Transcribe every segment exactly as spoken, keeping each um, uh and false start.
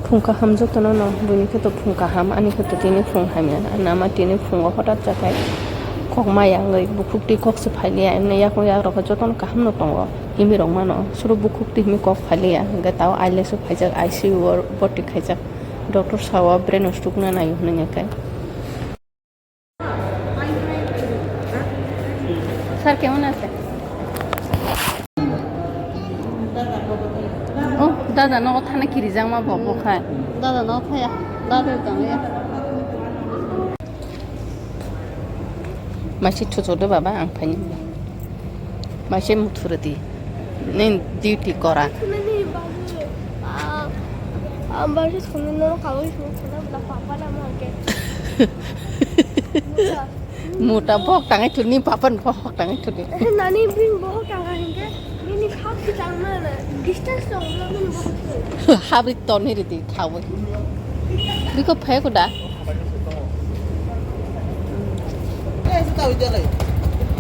Phung kaham jotono no, buini khe to phung kaham, ani khe to tini phung hamya. Nama tini phungo hotat jakhai kok maya wngwi bukhuk twi kok se phailiya, emne yakung yakrok khe jotono kaham no tongo, himwi rok mano. Suru bukhuk twi himwi kok phailiya, hwnkhe tao I L S o phaijak, I C U o boti khaijak. Doctor sao brain o stroke na naio hwnwi hwnkhe. Sir, kemon ache? Oh, dada, nogo thana kirijak ma bo, bo khai. Dada, nogo thaya. Dada, tongya. Masi thuchuk de baba, ang phaini. Masi muthurdi. Nin duty kora. Thunani bagwi, ah, ang bagwi thunani norok kagwi thung thuna bwla papa na ma hwnkhe. Mota. Mota bohok tangai thuni, papa ni bohok tangai thuni. Nani bini bohok tanga hwnkhe, bini hap si tangma na, distance tong bwla bini bohok si. Habri toni ridi thawi. Biko phai ko da.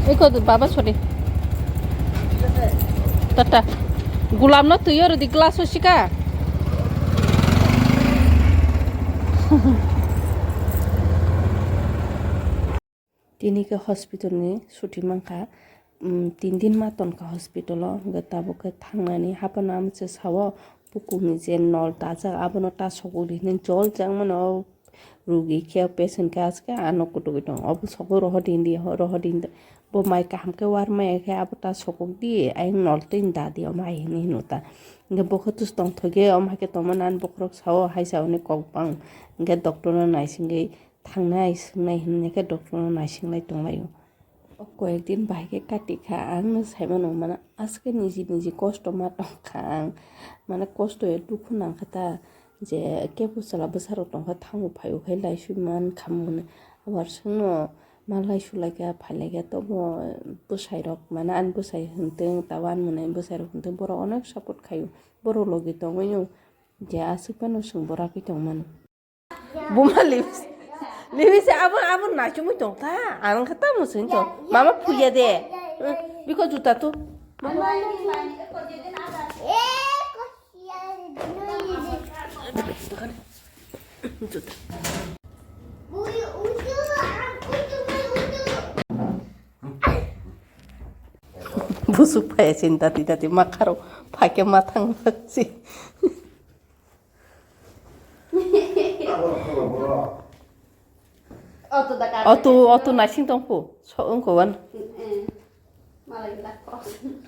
Eko baba sori. Tata. Gulam no tuyo ridi glass o sika. Tini khe hospital ni suti mankha, um, tin din ma tonkha hospital o, hwnkhe tabuk khe thangnani haphano amchai sao, bukung ni je nol dajak abono ta sogwi di hinwi jol jak mano. Rugi khe, patient khe, aske ano kutukwi tongo. Obo sogwi rohor di, di, rohor di, di. Bo mai kaham khe warmaya khe abo ta sokok di, ayang nol twi da di, omo hai hinwi hino ta. Hwnkhe bo khe tus tongthokgwi, omo hai khe tongmani ani bokhorok sao, hai sao hinwi kok bang. Hwnkhe doctor no naisingwi thangnai, swngnai hinwi khe doctor no naisinglai tonglaio. O koyek din bahai khe kati kha, ang no sai mano, mane, aske niji niji kosto ma tong kha ang, mane, kosto ya dukhu nang kha ta, je kebo chwla bwsa rok tong kha, thango phai o khai laisui man kha mone, abar swngno ma laisu lai kha, phai lai kha, tobo bwsai rok, mane, ani bwsai hwntwng, tabo ani mone bwsai rok hwntwng, borok onek support khai o, borok logi tongwi o, je aswk phano chwng bo ragwi tong mano. Buma lips. Lips abo, abo naichomwi tong ta. Ang khe tamo sing tong. Mama phuya de. Biko juta tu. Juta. Busuk phaya sin dati dati makharo phake mathang si. Auto, auto naising tongphu, so wngkha wan.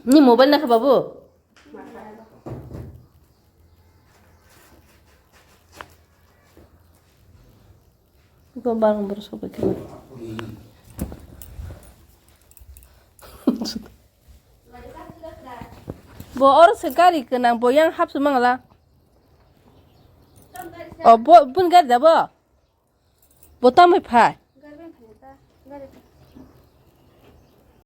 Ni mobile nakha babu? Go barang bro sobai khe. Bo oro se gari gwnang, bo yang hapsuk mangla. O, bo, bun gari da bo? Bo tambai phai?